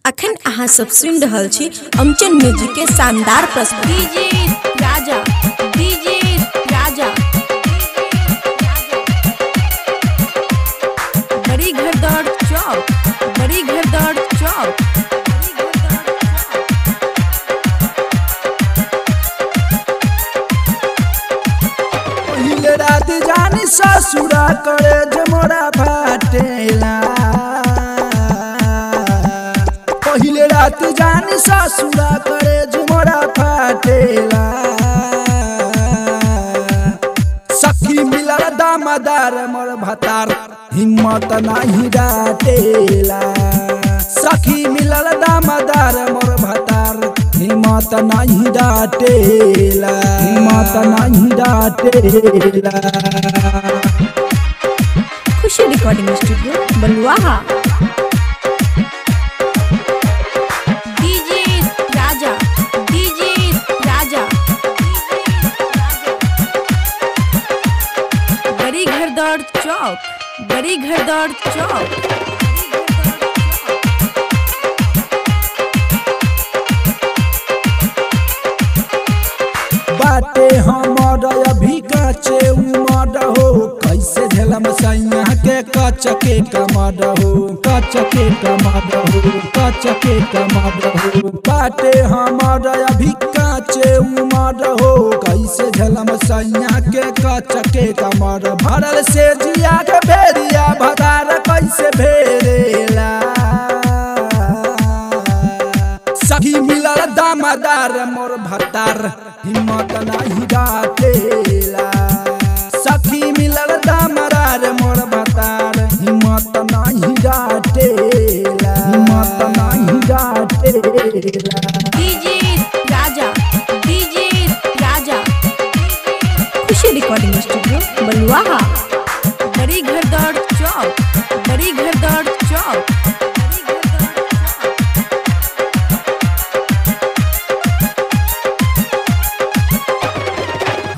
अखन अहाँ सब सुनि रहल छी अमचन म्यूजिक के शानदार प्रस्तुति। डीजे राजा, डीजे राजा, बड़ी घर दौड़ चौक, बड़ी घर दौड़ चौक। पहिले रात जानी ससुरा करे जमोरा फाटेला। पहिले रात जानी ससुरा करे जमोरा फाटेला। सखी मिलल दामदार मोर भतार हिम्मत नाही डाटेला। सखी मिलल दामदार मोर भतार हिम्मत नाही डाटेला। हिम्मत नाही डाटेला। Khushi recording studio Baluaha. DJ Raja, DJ Raja, बड़ी घर दौड़ चौक, बड़ी घर दौड़ चौक। बाटे हमर अभी काचे उमर हो, कैसे झेलम सैया के कच के कमर हो, कच के कमर हो, कच के कमर हो। बाटे हमर अभी काचे उमर हो, कैसे झेलम सैया के कच के कमर। भरल से जिया के भेड़िया भतार कैसे भेड़ेला। सखी मिलल दामदार मोर भतार हिम्मत नाही डाटेला। सखी मिलल दामदार मोर भतार हिम्मत नाही डाटेला। हिम्मत नाही डाटेला। DJ Raja, DJ Raja, Khushi recording studio Baluaha. बड़ी घर दौड़ चौक, बड़ी घर दौड़ चौक।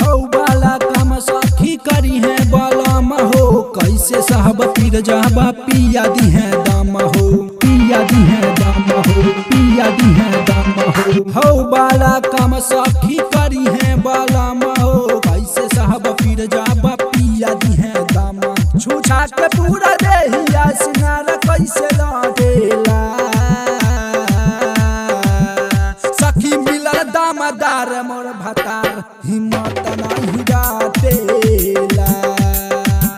हौ बाला काम सखी करी है बलम हो, कैसे साहब पीर जाबा पिया दी है दाम हो, पिया दी है दाम हो, पिया दी है दाम हो। हौ बाला काम सखी करी है बलम हो, कैसे साहब पीर जाबा पिया दी है दाम। छूछा के पूरा देहिया सिंगार कैसे लौटेला। सखी मिलल दामदार मोर भतार हिम्मत नाही डाटेला।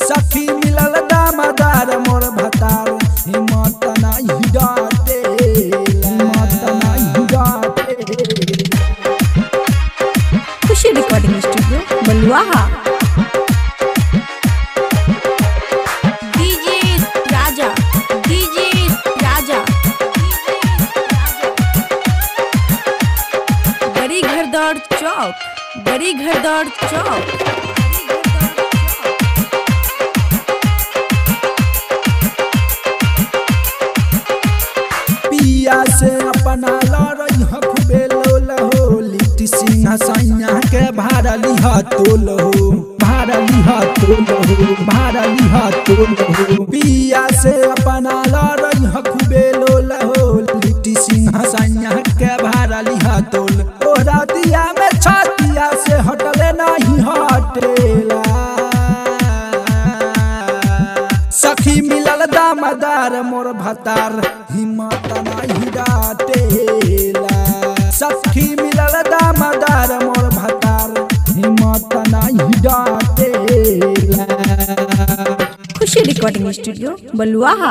सखी मिलल दामदार मोर भतार हिम्मत नाही डाटेला। हिम्मत नाही डाटेला। Khushi recording studio Baluaha. DJ Raja, DJ Raja, बड़ी घर दौड़ चौक, बड़ी घर दौड़ चौक। पिया से अपना लड़ई खूबे लोल हो, लिट्टी सिंह सैया के भाड़ा लिह तोल हो, भाड़ा लिह तोल हो, भाड़ा लिह तोल हो। पिया से अपना लड़ई खूबे लोल हो, लिट्टी सिंह सैया के भाड़ा लिह तोल। ओ रातिया में छतिया से हटले नहीं हटेला। सखी मिलल दामदार मोर भतार हिम्मत नाही डाटेला। सखी मिलल दामदार मोर भतार हिम्मत नाही डाटेला। खुशी रिकॉर्डिंग स्टूडियो बलुआहा।